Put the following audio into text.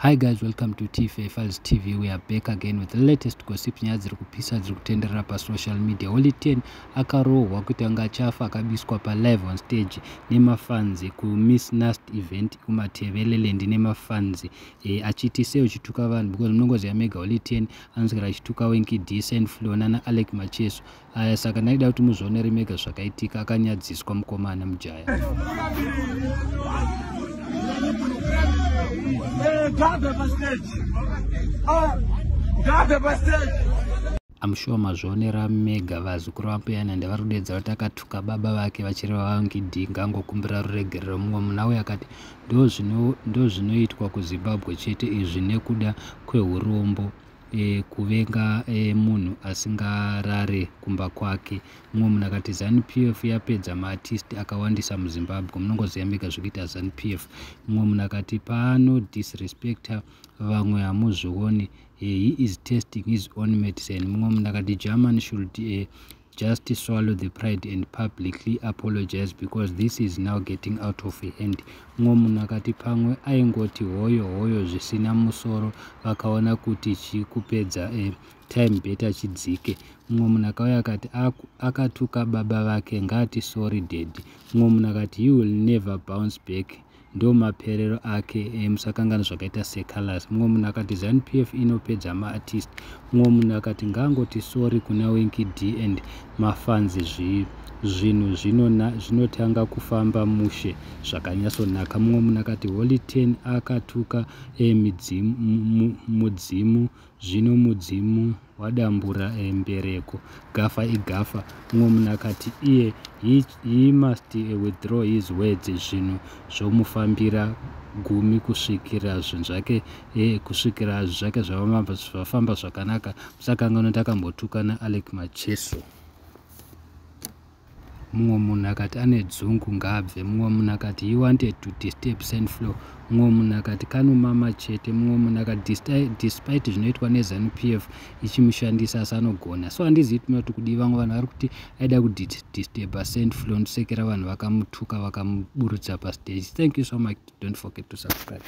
Hi guys, welcome to TFA Files TV. We are back again with the latest gossip. Nyaya dziri kupisa dziri kutenderera pasocial media. Holy 10 akarohwa kuti anga achafa, akabiswa palive on stage nemafans kuMiss Nast event kuMatabeleland nemafans achiti sei uchituka vanhu, because munongoziva mega Holy 10 anoswera achituka Winky D, Saintfloew nana Alec Macheso aya. Saka ndaida kuti muzvionere mega zvakaitika. Akanyadziswa mukomana mujaya. I'm sure mazvionera mega. Vazukuru vambuya Nanda vari kudedzera kuti akatuka baba vake, vachireva vaWinky D. Ngangokumbira ruregerero. Mumwe munhu auya akati ndo zvinoitwa kuZimbabwe chete izvi nekuda kweurombo, kuvenga munhu asingarare kumba kwake. Mumwe munhu akati ZANU PF yapedza maartist akawandisa muZimbabwe. Munongoziva mega zvekuita ZANU PF. Mumwe munhu akati paano disrespecta vamwe hamuzvioni, he is testing his own medicine. Mumwe munhu akati Germany should just swallow the pride and publicly apologize because this is now getting out of hand. Mumwe munhu akati pamwe aingoti hoyo hoyo zvisina musoro, vakaona kuti chikupedza time, better chidzike. Mumwe munhu akauya akati akatuka baba vake, ngati sorry daddy. Mumwe munhu akati he will never bounce back, ndo maperero ake, musakangana zvakaita secolors. Mumwe munhu akati ZANU PF inopedza maartist. Mumwe munhu akati ngangoti sorry kuna Winky D and mafans, zvinhu zvinotanga kufamba mushe zvakanyatsonaka. Mumwe munhu akati Holy 10 akatuka mudzimu, zvino mudzimu wadambura mbereko, gafa igafa. Mumwe munhu akati iye he must withdraw his words, zvinhu zvomufambira gumi kusvikira zvinhu zvake kusvikira zvake zvafamba zvakanaka. Musakanganwa takambotuka naAlec Macheso. Mumwe munhu akati ane dzungu, ngaabve. Mumwe munhu akati he wanted to disturb Saintfloew. Mumwe munhu akati kanomama chete. Mumwe munhu akati despite zvinoitwa neZANU PF ichimushandisa, asi anogona. So handizivi kuti kudii. Vamwe vanhu vari kuti aida kudisturba Saintfloew, ndisekera vanhu vakamutuka, vakamuburutsa pastage. Thank you so much. Don't forget to subscribe.